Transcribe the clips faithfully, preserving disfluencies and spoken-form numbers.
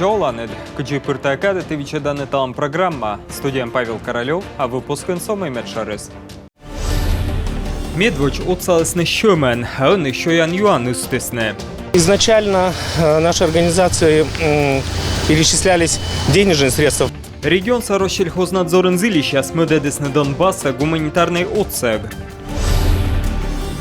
Оланныд! Кыдзи пыр тайӧ кадӧ, ті видзӧданныд «Талун» программа. Студияын Павел Королёв, а выпускын сӧмын медшӧрыс. Медводз отсалісны сьӧмӧн, а ӧні сёян-юан ыстісны. Изначально э, нашей организации м, перечислялись денежные средства. Регионса Россельхознадзорын зільысьяс мӧдӧдісны Донбассӧ гуманитарнӧй отсӧг.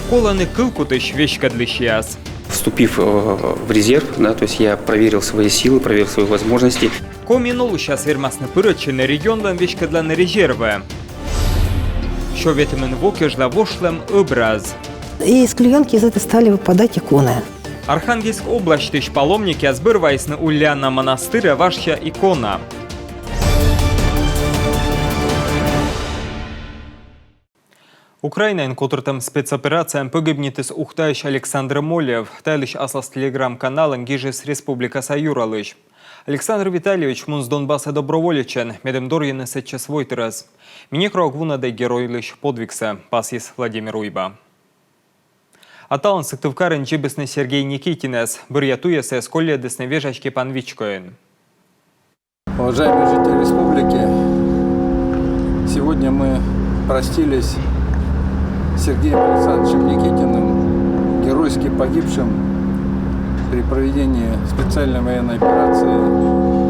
Колӧны кывкутысь веськӧдлысьяс. Вступив э, в резерв, да, то есть я проверил свои силы, проверил свои возможности. Комиын олысьяс вермасны пырӧдчыны регионлӧн веськӧдлан резервӧ. Сё ветымын во кежлӧ вошлӧм ӧбраз. И из клеёнки из этой стали выпадать иконы. Архангельск обласьтысь паломникъяс бӧр вайисны Ульяна монастырӧ важся икона. Украинаын котыртӧм спецоперацияын погибнитіс ухтаысь Александр Молев. Та йылысь аслас Telegram-каналын гижис республикаса юралысь. Александр Витальевич муніс Донбассӧ доброволецӧн, медым дорйыны сэтчӧс войтырӧс. «Ми некрӧ ог вунӧдӧй геройлысь подвигсӧ», — пасйис Владимир Уйба. А талун Сыктывкарын дзебисны Сергей Никитинӧс. Бӧръя туйӧс сійӧс колльӧдісны вежа Степан вичкоын. Уважаемые жители республики, сегодня мы простились с Сергеем Александровичем Никитиным, геройски погибшим при проведении специальной военной операции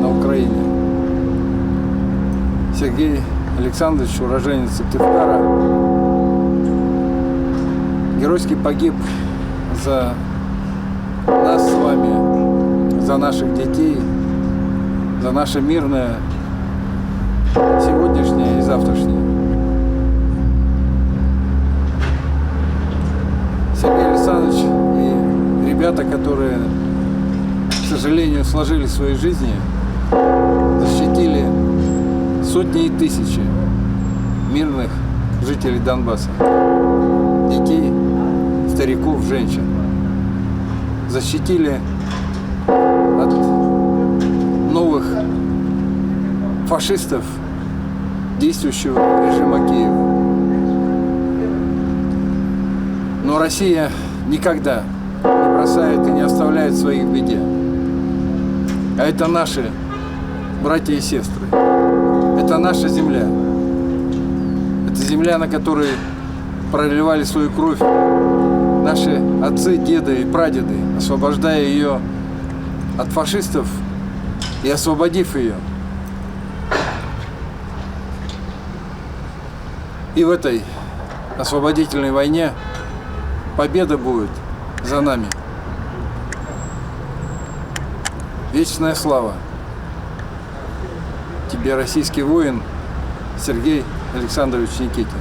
на Украине. Сергей Александрович, уроженец Сыктывкара, геройски погиб за нас с вами, за наших детей, за наше мирное сегодняшнее и завтрашнее. Сергей Александрович и ребята, которые, к сожалению, сложили свои жизни, защитили сотни и тысячи мирных жителей Донбасса, детей, стариков, женщин. Защитили от новых фашистов, действующего режима Киева. Но Россия никогда не бросает и не оставляет своих в беде. А это наши братья и сестры. Это наша земля. Это земля, на которой проливали свою кровь наши отцы, деды и прадеды, освобождая ее от фашистов и освободив ее. И в этой освободительной войне победа будет за нами. Вечная слава тебе, российский воин Сергей Александрович Никитин.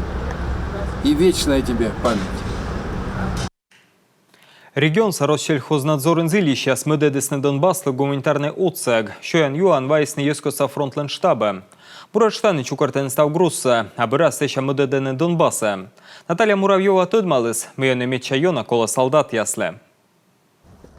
И вечная тебе память. Регионса Россельхознадзорын зільысьяс мӧдӧдісны Донбасслы гуманитарнӧй отсӧг. Сёян-юан вайисны йӧзкостса фронтлӧн штабӧ. Буретш тані чукӧртӧны став грузсӧ, а бӧрас сэсся мӧдӧдӧны Донбассӧ. Наталья Муравьёва тӧдмаліс, мый ӧні медся ёна колӧ солдатъяслы.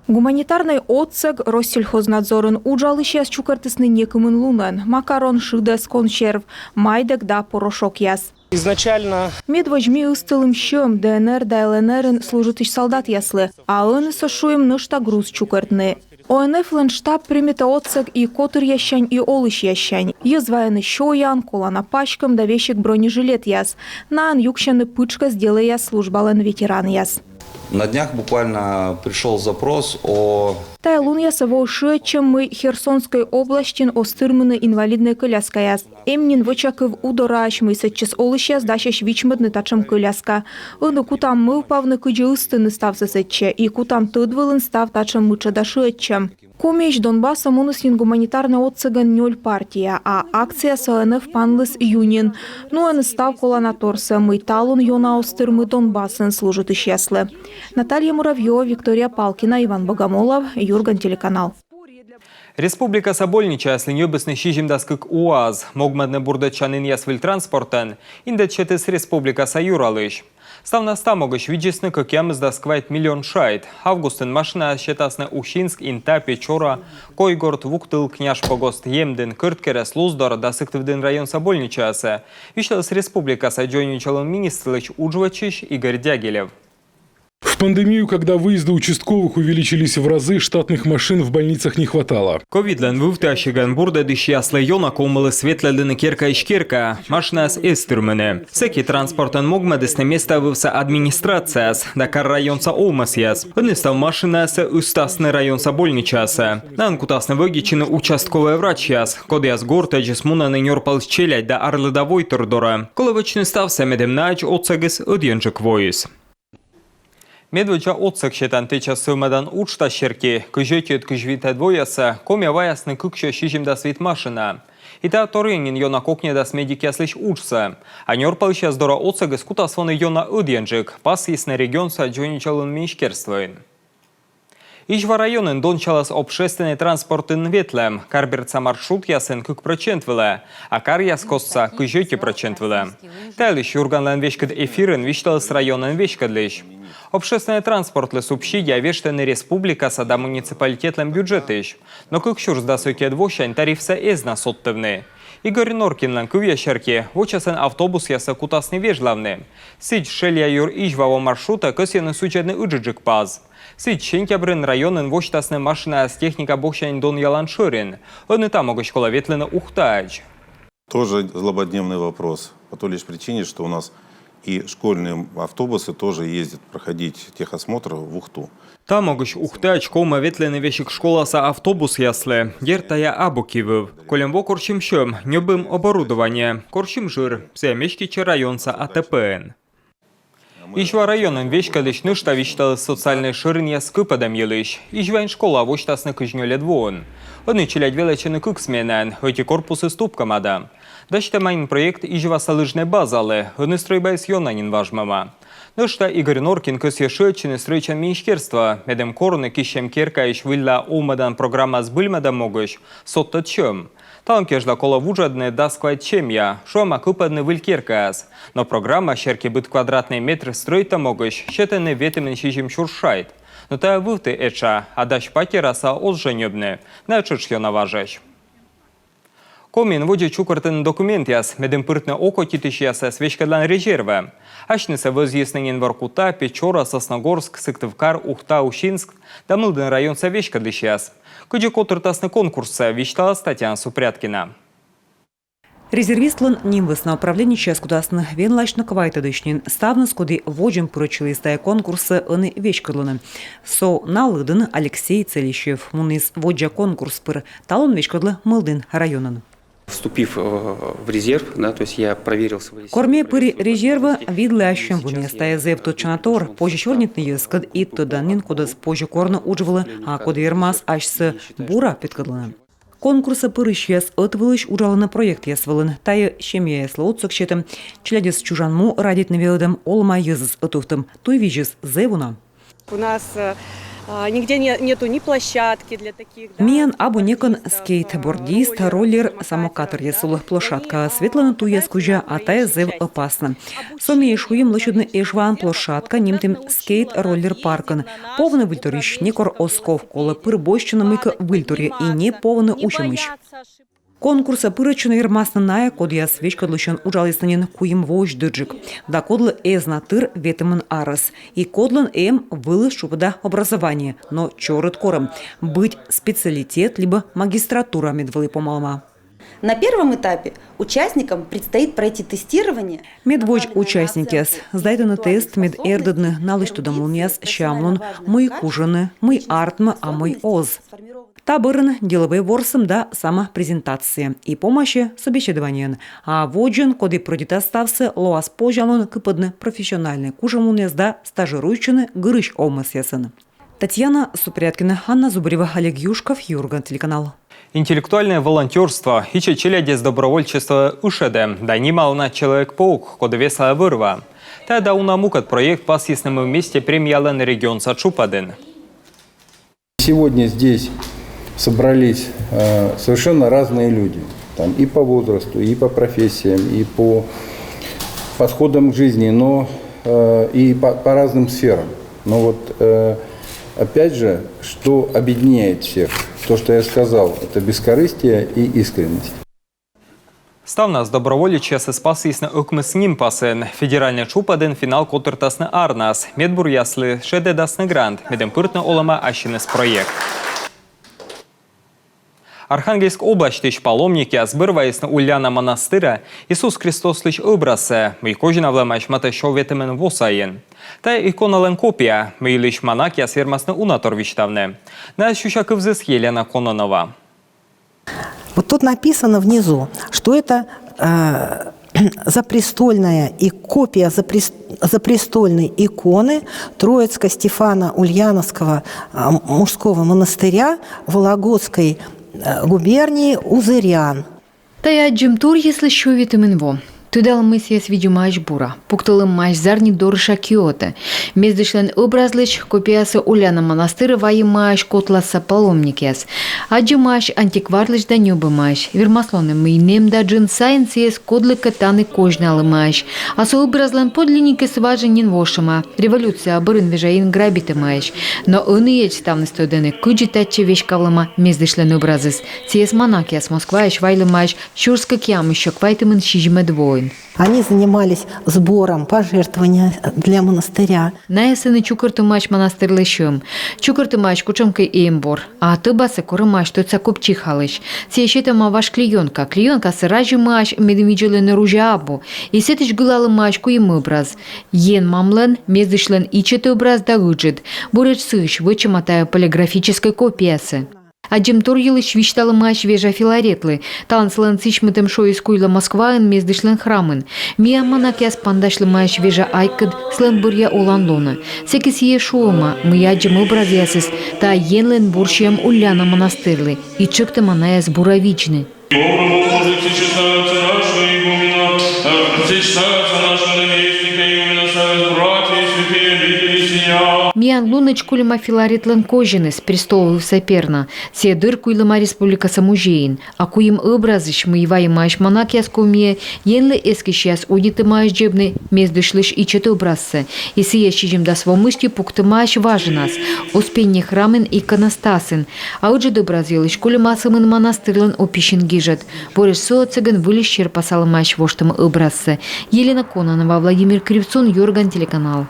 Гуманитарнӧй отсӧг Россельхознадзорын уджалысьяс чукӧртісны некымын лунӧн: макарон, шыдӧс, консерв, майдӧг да порошокъяс. Изначально медводз ми ыстылім сьӧм ДНР да ЛНР-ын служитысь солдатъяслы, а ӧні со шуим нӧшта груз чукӧртны. ОНФ-лӧн штаб примитӧ отсӧг и котыръяссянь, и олысьяссянь. Йӧз вайӧны сёян, колана паськӧм да весиг бронежилетъяс. Наӧн юксьӧны пытшкӧс делӧяс службалӧн ветеранъяс. На днях буквально пришёл запрос о... Тайӧ лунъясӧ воӧ шыӧдчӧм, мый Херсонскӧй обласьтын оз тырмыны инвалиднӧй коляскаяс. Эм нин вочакыв удораӧсь, мый сэтчӧс олысьяс дасьӧсь вичмӧдны татшӧм коляска. Ӧні кутам мӧвпавны, кыдзи ыстыны ставсӧ сэтчӧ, и кутам тӧд вылын став татшӧм мытшӧда шыӧдчӧм. Комиысь Донбассӧ муніс нин гуманитарнӧй отсӧгӧн нёль партия, а акциясӧ ОНФ панліс юньын. Нуӧны став колана торсӧ, мый талун ёна оз тырмы Донбассын служитысьяслы. Наталья Муравьёва, Виктория Палкина, Иван Богомолов, «Юрган» телеканал. Республикаса больничаяслы ньӧбисны сизимдас кык УАЗ. Могмӧдны бурдӧдчанінъяс выль транспортӧн индӧд сетіс республикаса юралысь. Ставнас та могысь видзисны кӧкъямысдас квайт миллион шайт. Августын машинаяс сетасны Усинск, Инта, Печора, Койгорт, Вуктыл, Княжпогост, Емдін, Кӧрткерӧс, Луздор да Сыктывдін районса больничаясӧ, висьталіс республикаса дзоньвидзалун министрлысь удж вӧчысь Игорь Дягилев. В пандемию, когда выезды участковых увеличились в разы, штатных машин в больницах не хватало. Ковидлӧн вывтіасигӧн бурдӧдысьяслы ёна ковмыліс ветлӧдлыны керкаысь керкаӧ, машинаяс эз тырмыны. Сэки транспортӧн могмӧдісны меставывса администрацияяс да кар-районса овмӧсъяс. Ӧні став машинаяссӧ ыстасны районса больничаӧ. Найӧн кутасны вӧдитчыны участковӧй врачьяс, кодъяс гортӧдзыс мунӧны нёрпалысь челядь да арлыда войтыр дорӧ. Колӧ вӧчны ставсӧ, медым найӧ отсӧгыс ӧдйӧнджык воис. Медводдза отсӧг сетан тэчас сӧвмӧдан уджтас серти, кызь ӧтиӧд — кызь витӧд воясӧ Комиӧ ваясны кыксё сизимдас вит машина. И та торйӧн нин ёна кокньӧдас медикъяслысь уджсӧ. А нёрпалысьяс дорӧ отсӧгыс кутас воны ёна ӧдйӧнджык, пасйисны регионса дзоньвидзалун министерствоын. Изьва районын донсялас общественнӧй транспортын ветлӧм. Кар бердса маршрутъясын кык прӧчент вылӧ, а каръяс костса кызь ӧти прӧчент вылӧ. Та йылысь «Юрганлӧн веськыд эфирын» висьталіс районӧн веськӧдлысь. Общественнӧй транспортлы субсидия вештӧны республикаса да муниципалитетлӧн бюджетысь. Но кык сюрс дас ӧтиӧд восянь тарифсӧ эз на содтывны. Игорь Норкинлӧн кывъяс серти, вочасӧн автобусъяссӧ кутасны вежлавны. Сідз, Шелья юр — Изьва во маршрутӧ кӧсйӧны судзӧдны ыджыдджык пас. Сідз, сентябрын районын восьтасны машинаяс техника боксянь донъялан шӧрин. Ӧні та могысь колӧ ветлыны Ухтаӧдз. Тоже злободневный вопрос. По той лишь причине, что у нас и школьные автобусы тоже ездят проходить техосмотр в Ухту. Та могысь Ухтаӧдз ковмӧ ветлыны весиг школаса автобусъяслы. Дерт, тайӧ абу кивыв. Кольӧм во корсим сьӧм, ньӧбим оборудование, корсим жыр, сійӧ меститчӧ районса АТП-ын. Изьва районӧн веськӧдлысь нӧшта висьталіс социальнӧй шӧринъяс кыпӧдӧм йылысь. Изьваын школаӧ восьтасны кызь нёльӧд воын. Ӧні челядь велӧдчӧны кык сменаӧн, ӧти корпусыс тупкӧма да. Дасьтӧма нин проект Изьваса лыжнӧй базалы, ӧні стрӧйбаыс ёна нин важмӧма. Нӧшта Игорь Норкин кӧсйӧ шыӧдчыны стрӧитчан министерствоӧ, медым корны киссьӧм керкаысь выльлаӧ овмӧдан программа збыльмӧдӧм могысь содтӧд сьӧм. Талун кежлӧ колӧ вуджӧдны дас квайт семья, шуӧма кыпӧдны выль керкаяс. Но программа серти быд квадратнӧй метр стрӧитӧм могысь сетӧны ветымын сизим сюрс шайт. Но тайӧ вывті этша, а дась патерасӧ оз жӧ ньӧбны, найӧ тшӧтш ёна важӧсь. Комиын водзӧ чукӧртӧны документъяс, медым пыртны окотитысьясӧс веськӧдлан резервӧ. Асьнысӧ вӧзйисны нин Воркута, Печора, Сосногорск, Сыктывкар, Ухта, Усинск да Мылдін районса веськӧдлысьяс. Кыдзи котыртасны конкурссӧ, висьталас Татьяна Супряткина. Резервистлӧн ним вӧсна управлениеысь кутасны венласьны квайтӧдысь нин. Ставныс, коді водзын пырӧдчыліс тайӧ конкурсӧ, ӧні веськӧдлӧны. Со на лыдын Алексей Целищев, муніс воддза конкурс пыр, талун веськӧдлӧ Мылдін районын. Вступив э, в резерв, да, то есть я проверил свои... Кор ме пыри резервӧ, видлі ассьым вынъяс. Тайӧ зэв тӧдчана тор, позьӧ сёрнитны йӧзкӧд, и тӧдан нин, кодӧс позьӧ корны удж вылӧ, а коді вермас асьсӧ бура петкӧдлыны. Конкурсӧ пырысьяс ӧтвылысь уджалӧны проектъяс вылын. Тайӧ семьяяслы отсӧг сетӧм, челядьӧс чужан му радейтны велӧдӧм, олӧма йӧзӧс ӧтувтӧм. Туйвизьыс зэв уна. У нас э, а, нигде не- нету ни площадки для таких. Да? Миян абу некӧн скейтбордист, роллер, самокатер йӧзлы площадкаыс. Ветлӧны туйяс кузя, а тайӧ зэв ӧпаснӧ. Со ми и шуим лӧсьӧдны Эжваын площадка, нимтім скейт-роллер паркын. Повны выльторйысь некор оз ков, колӧ пыр босьтчыны мыйкӧ выльторйӧ и не повны усьӧмысь. Конкурсӧ пырӧдчыны вермасны найӧ, кодъяс веськӧдлысьӧн уджалісны нин куим воысь дырджык, да кодлы эз на тыр ветымын арӧс, и кодлӧн эм вылыс тшупӧда образование, но чорыд корӧм: быть специалитет либӧ магистратура мед вӧлі помалӧма. На первом этапе участникам предстоит пройти тестирование. Медводз участникъяс сдайтӧны тест, мед эрдӧдны налысь тӧдӧмлунъяс, сямлун, мый кужӧны, мый артмӧ, а мый оз. Та бӧрын деловӧй ворсӧм да самопрезентация и помасьӧ собеседованиеын. А водзын, коді прӧйдитас ставсӧ, лоас позянлун кыпӧдны профессиональнӧй кужӧмлунъяс да стажируйтчыны гырысь овмӧсъясын. Татьяна Супряткина, Анна Зубарева, Олег Юшков, «Юрган» телеканал. Интеллектуальнӧй волонтёрство, ичӧт челядьӧс добровольчествоӧ ышӧдӧм да нималана «Человек-паук», коді весалӧ вӧр-ва. Тайӧ да уна мукӧд проект пасйисны «Мы вместе» премиялӧн регионса тшупӧдын. Сегодня здесь собрались э, совершенно разные люди. Там и по возрасту, и по профессиям, и по подходам к жизни, но э, и по, по разным сферам. Но вот э, опять же, что объединяет всех? То, что я сказал, это бескорыстие и искренность. Ставнас доброволечьясыс пасйисны ӧкмыс нимпасын. Федеральнӧй тшупӧдын финал котыртасны арнас. Медбуръяслы шедӧдасны грант, медым пыртны олӧмӧ ассьыныс проект. Архангельск обласьтысь паломникъяс бӧр вайисны Ульяна монастырӧ Иисус Христослысь ӧбразсӧ, мый козьнавлӧмаӧсь матӧ сё ветымын во сайын. Тайӧ иконалӧн копия, мый йылысь манакъяс вермасны уна тор висьтавны. Найӧс сюся кывзіс Елена Кононова. Вот тут написано внизу, что это э, запрестольная и копия запрес- запрестольной иконы Троицко-Стефана Ульяновского э, мужского монастыря Вологодской э, губернии Узырян. Тайӧ аддзӧм торйыслы сё ветымын во. Тыдалӧ, мый сійӧс видзӧмаӧсь бура. Пуктылӧмаӧсь зарни дорысь киотӧ. Мездысьлӧн ӧбразлысь копиясӧ Ульяна монастырӧ вайӧмаӧсь котласа паломникъяс. Аддзӧмаӧсь антикварлысь да ньӧбӧмаӧсь. Вермас лоны, мый нэм да джын сайын сійӧс кодлыкӧ тані козьналӧмаӧсь. А со ӧбразлӧн подлинникыс важӧн нин вошӧма. Революция бӧрын вежа ин грабитӧмаӧсь. Но ӧнія ставныс тӧдӧны, кыдзи татчӧ веськавлӧма мездысьлӧн ӧбразыс. Сійӧс манакъяс Москваысь вайлӧмаӧсь сюрс кӧкъямыссё квайтымын сизимӧд воын. Они занимались сбором пожертвования для монастыря. Найӧс ӧні чукӧртӧмаӧсь монастырлы сьӧм. Чукӧртӧмаӧсь кутшӧмкӧ эмбур. А тӧбасӧ корӧмаӧсь тӧдса копчихалысь. Сійӧ сетӧма важ клеёнка. Клеёнкасӧ разьӧмаӧсь, медым видзӧдлыны рузя абу. И сэтысь гылалӧмаӧсь куим ӧбраз. Енмамлӧн, мездысьлӧн ичӧт ӧбраз да ыджыд. Буретш сыысь вӧчӧма тайӧ полиграфическӧй копиясӧ. Аддзӧм тор йылысь висьталӧмаӧсь вежа Филаретлы. Талун сылӧн сісьмытӧм шойыс куйлӧ Москваын мездысьлӧн храмын. Миян манакъяс пантасьлӧмаӧсь вежа айкӧд сылӧн бӧръя олан лунӧ. Сэки сійӧ шуӧма, мый аддзӧм ӧбразъясыс — тайӧ Енлӧн бурсиӧм Ульяна монастырлы, и тшӧктӧма найӧс бура видзны. Миян лунӧдз кольӧма Филаретлӧн козиныс, престол вывса перна. Сійӧ дыр куйлӧма республикаса музейын. А куим ӧбразысь, мый вайӧмаӧсь манакъяс Комиӧ, Енлы эскысьяс удитӧмаӧсь дзебны мездысьлысь ичӧт ӧбразсӧ. И сійӧс сизимдас во мысти пуктӧмаӧсь важӧнас, Успение храмын иконостасын. А ыджыд ӧбраз йылысь кольӧма сӧмын монастырлӧн описьын гижӧд. Буретш со отсӧгӧн выльысь серпасалӧмаӧсь воштӧм ӧбразсӧ. Елена Кононова, Владимир Кривцун, Юрган телеканал.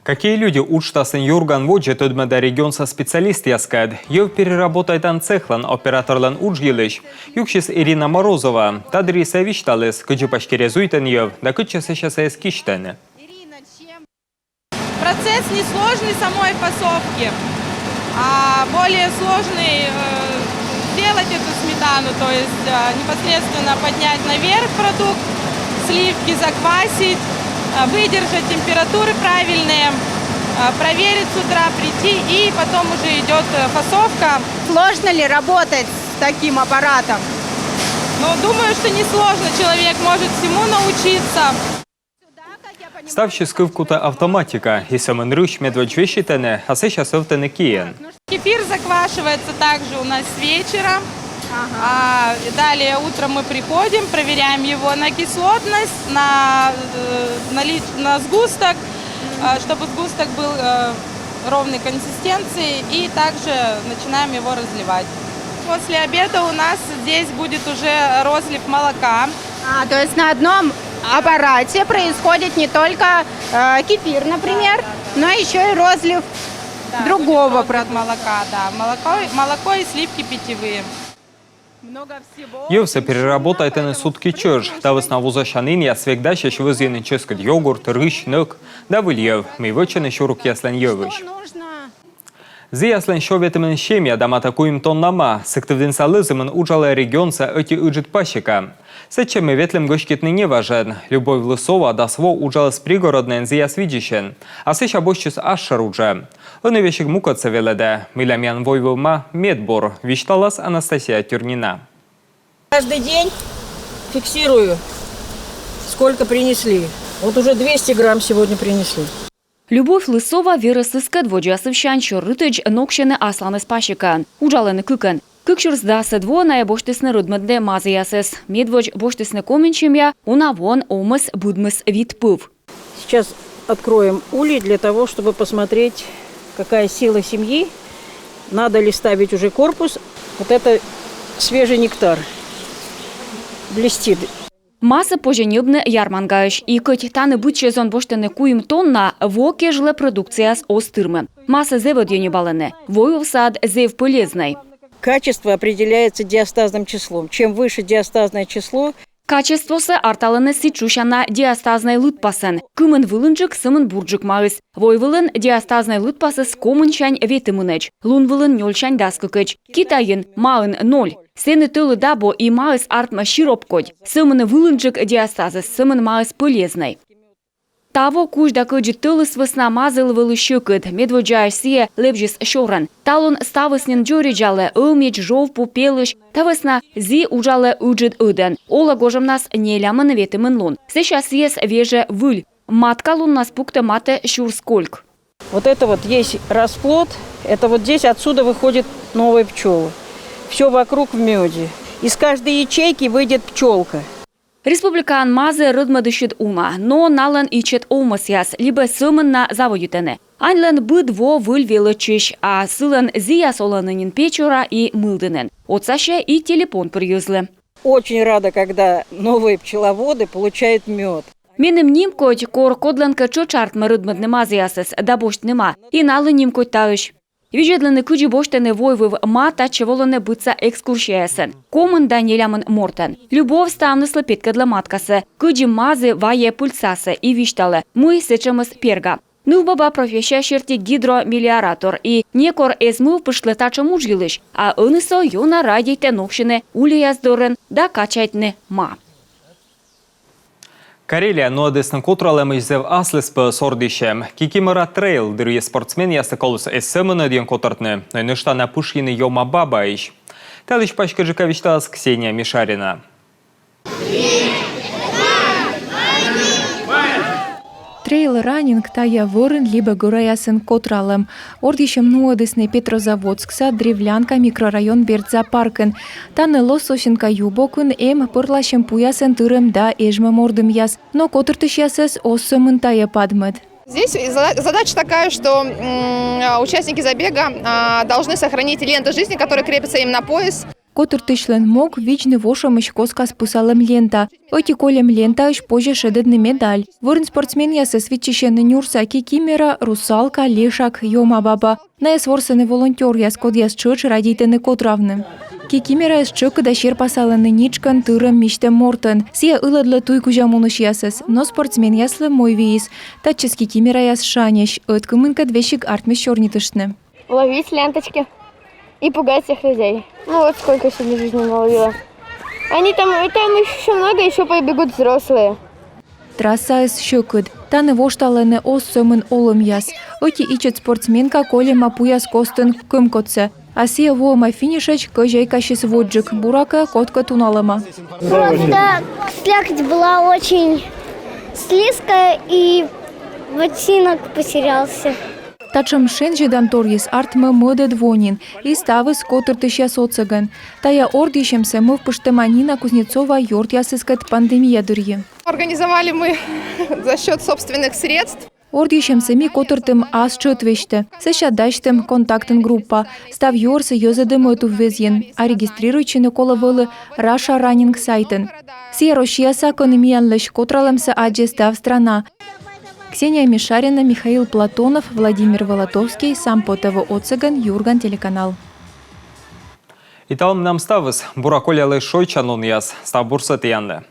«Какие люди» уджтасын «Юрган» водзӧ тӧдмӧда регионса специалистъяскӧд. Йӧв переработайтан цехлӧн операторлӧн удж йылысь юксис Ирина Морозова. Та дырйи сійӧ висьталіс, кыдзи паськыдӧ зуйтӧны йӧв да кытчӧ сэсся сійӧс кисьтӧны. Процесс несложный самой фасовки, а более сложный э, сделать эту сметану, то есть э, непосредственно поднять наверх продукт, сливки заквасить, э, выдержать температуры правильные, э, проверить с утра, прийти, и потом уже идет э, фасовка. Сложно ли работать с таким аппаратом? Ну, думаю, что несложно, человек может всему научиться. Ставсьыс кывкутӧ автоматика. И сӧмын рысь медводз веситӧны, а сэсся сӧвтӧны киӧн. Кефир заквашивается также у нас с вечера. А далее утром мы приходим, проверяем его на кислотность, на, э, налич- на сгусток, э, чтобы сгусток был э, ровной консистенции. И также начинаем его разливать. После обеда у нас здесь будет уже розлив молока. А, то есть на одном аппарате происходит не только э, кефир, например, но еще и розлив Да, другого будет розлив продукта. Молока, да. Молоко, молоко и сливки питьевые. Йӧвсӧ переработайтӧны сутки чӧж. Та вӧсна вузасянінъяс век дасьӧсь вӧзйыны чӧскыд йогурт, рысь, нӧк да выль йӧв, мый вӧчӧны сюрукъяслӧн йӧвысь. Зіяслӧн сё ветымын семья да матӧ куим тонна ма. Сыктывдінса Лӧзымын уджалӧ регионса ӧти ыджыд пасека. Сэтчӧ ми ветлім гӧститны неважӧн. Любовь Лысова дас во уджаліс Пригороднӧйын зіяс видзысьӧн, а сэсся босьтчис асшӧр уджӧ. Ӧні весиг мукӧдсӧ велӧдӧ. Мыйла миян войвыв ма медбур, висьталас Анастасия Тюрнина. Каждый день фиксирую, сколько принесли. Вот уже двести грамм сегодня принесли. Любовь Лысова верӧсыскӧд водзӧ асывсянь сёр рытӧдз ноксьӧны асланыс пасекаын. Уджалӧны кыкӧн. Кык сюрс дасӧд воын найӧ босьтісны рӧдмӧдны ма зіясӧс. Медводз босьтісны комын семья, уна воӧн овмӧс быдмис вит пыв. Сейчас откроем улей для того, чтобы посмотреть, какая сила семьи, надо ли ставить уже корпус. Вот это свежий нектар. Блестит. Масӧ позьӧ ньӧбны ярмангаысь. И кӧть тані быд сезон босьтӧны куим тонна, во кежлӧ продукцияыс оз тырмы. Масӧ зэв ӧдйӧ ньӧбалӧны. Войвыв сад зэв полезнӧй. Качество определяется диастазным числом. Чем выше диастазное число, Качествосӧ арталӧны сідз шусяна диастазнӧй лыдпасӧн. Кымын вылынджык, сымын бурджык маыс. Войвылын диастазнӧй лыдпасыс комынсянь ветымынӧдз, лунвылын нёльсянь дас кыкӧдз. Китайын маын ноль. Сэні тӧлы дабо, и маыс артмӧ сироп кодь. Сӧмын вылынджык диастазыс, сӧмын маыс полезнӧй. Таво кузь да кӧдзыд тӧлыс вӧсна ма зілы вӧлі сьӧкыд, медводдзаысь сійӧ лэбзис сёрӧн. Талун ставыс нин дзоридзалӧ, ӧмидз, жовпу, пелысь, та вӧсна зі уджалӧ ыджыд ӧдӧн. Олӧ гожӧмнас нелямын-ветымын лун. Сэсся сійӧс вежӧ выль. Маткалуннас пуктӧ матӧ сюрс кольк. Вот это вот есть расплод, это вот здесь отсюда выходят новые пчелы. Все вокруг в меде. Из каждой ячейки выйдет пчелка. Республикаын мазӧ рӧдмӧдысьыд уна, но налӧн ичӧт овмӧсъяс, либӧ сӧмын на заводитӧны. Аньлӧн быд во выль велӧдчысь, а сылӧн зіяс олӧны нин Печора и Мылдінын. Отсасьӧ и телепон пыр йӧзлы. Очень рада, когда новые пчеловоды получают мед. Меным нимкодь, кор кодлӧнкӧ тшӧтш артмӧ рӧдмӧдны мазъясӧс да босьтны ма, и налы нимкодь таысь. Видзӧдлыны, кыдзи босьтӧны войвыв ма, татчӧ волӧны быдса экскурсияясӧн. Комын да нелямын мортӧн. Любовь ставныслы петкӧдлӧ маткасӧ, кыдзи мазі вайӧ пыльцасӧ, и висьталӧ, мый сэтшӧмыс перга. Нывбаба профессия серти гидромелиоратор, и некор эз мӧвпыштлы татшӧм удж йылысь, а ӧні со ёна радейтӧ ноксьыны ульӧяс дорын да качайтны ма. Карелия нуӧдісны котралӧмысь зэв аслыспӧлӧс ордйысьӧм. Кикимора трейл дырйи спортсменъяслы коліс эз сӧмын ӧдйӧн котыртны, но и нӧшта на пышйыны Ёма бабаысь. Та йылысь паськыдджыка висьталас Ксения Мишарина. Трейл-раннинг — тайӧ вӧрын либӧ гӧраясын котралӧм. Ордйысьӧм нуӧдісны Петрозаводскса Древлянка микрорайон бердса паркын. Тані Лос сосенка ю бокын эм пӧрласьӧм пуясӧн тырӧм да эжмӧм ордымъяс. Но котыртысьясӧс оз сӧмын тайӧ падмӧд. Здесь зада-, задача такая, что, м, участники забега, а, должны сохранить ленты жизни, которые крепятся им на пояс. Котыртысьлӧн мог — видзны вошӧмысь коскас пысалӧм лента. Ӧти кольӧм лентаысь позьӧ шедӧдны медаль. Вӧрын спортсменъясӧс виччысьӧны нюрса кикимора, русалка, лешак, Ёма баба. Найӧс ворсӧны волонтёръяс, кодъяс тшӧтш радейтӧны котравны. Кикимораыс тшӧкыда серпасалӧны нитшкӧн тырӧм мисьтӧм мортӧн. Сійӧ ылӧдлӧ туй кузя мунысьясӧс, но спортсменъяслы мойвиис. Татчӧс кикимораяс шаньӧсь, ӧткымынкӧд весиг артмис сёрнитыштны. Ловить ленточки и пугать всех людей. Ну вот сколько сегодня жизни наловила. Они там, там еще много, еще побегут взрослые. Трассаыс сьӧкыд. Тані вошталӧны оз сӧмын олӧмъяс. Ӧти ичӧт спортсменка кольӧма пуяс костын кӧмкотсӧ. А сійӧ воӧма финишӧдз кӧзяйкасьыс водзджык, буракӧ, кодкӧд уналӧма. Просто слякоть была очень слизкая, и ботинок потерялся. Татшӧм шензьӧданторйыс артмӧ мӧдӧд во нин, и ставыс котыртысьяс отсӧгӧн. Тайӧ ордйысьӧмсӧ мӧвпыштӧма Нина Кузнецова ёртъясыскӧд пандемия дырйи. Организовали мы за счёт собственных средств. Ордйысьӧмсӧ ми котыртім ас тшӧт весьтӧ. Сэсся дасьтім контактын группа. Став юӧрсӧ йӧзӧдім ӧтуввезйын. А регистрируйтчыны колӧ вӧлі Russia Running сайтын. Сійӧ Россияса, кӧні миянлысь котралӧмсӧ аддзӧ став страна. Ксения Мишарина, Михаил Платонов, Владимир Волотовский, Сампо ТВ отсӧгӧн, Юрган телеканал. И талун менам ставыс. Бура коллялӧй шойччанлунъяс. Став бурсӧ тіянлы.